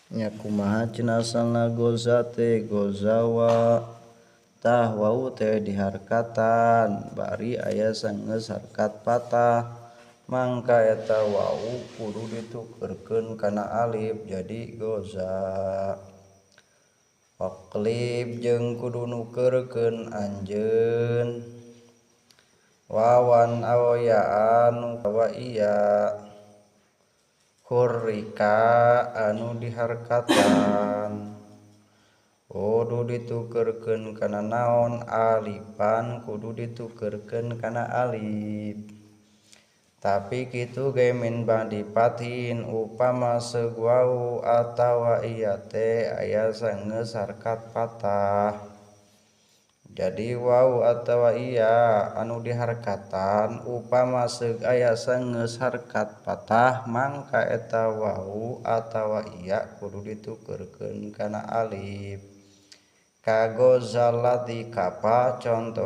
Nya kumaha cenah asalna goza teh gozawa tah wau teh diharkatan bari aya sanggeus harkat patah mangka eta wau kudu ditukerkeun kana alif jadi goza. Waqlib jeung kudu nukerkeun anjeun wawan aw yaan wa iya hurrika anu diharkatan kudu ditukerkeun kana naon alifan kudu ditukerkeun kana alif tapi kitu ge min ba'di fathin upama seug wau atawa iya teh aya sanggeus harkat patah. Jadi wau atawa iya anu diharkatan upama seug aya sanggeus harkat patah mangka eta wau atawa iya kudu ditukerkeun kana alif. Kagozalati kapa contoh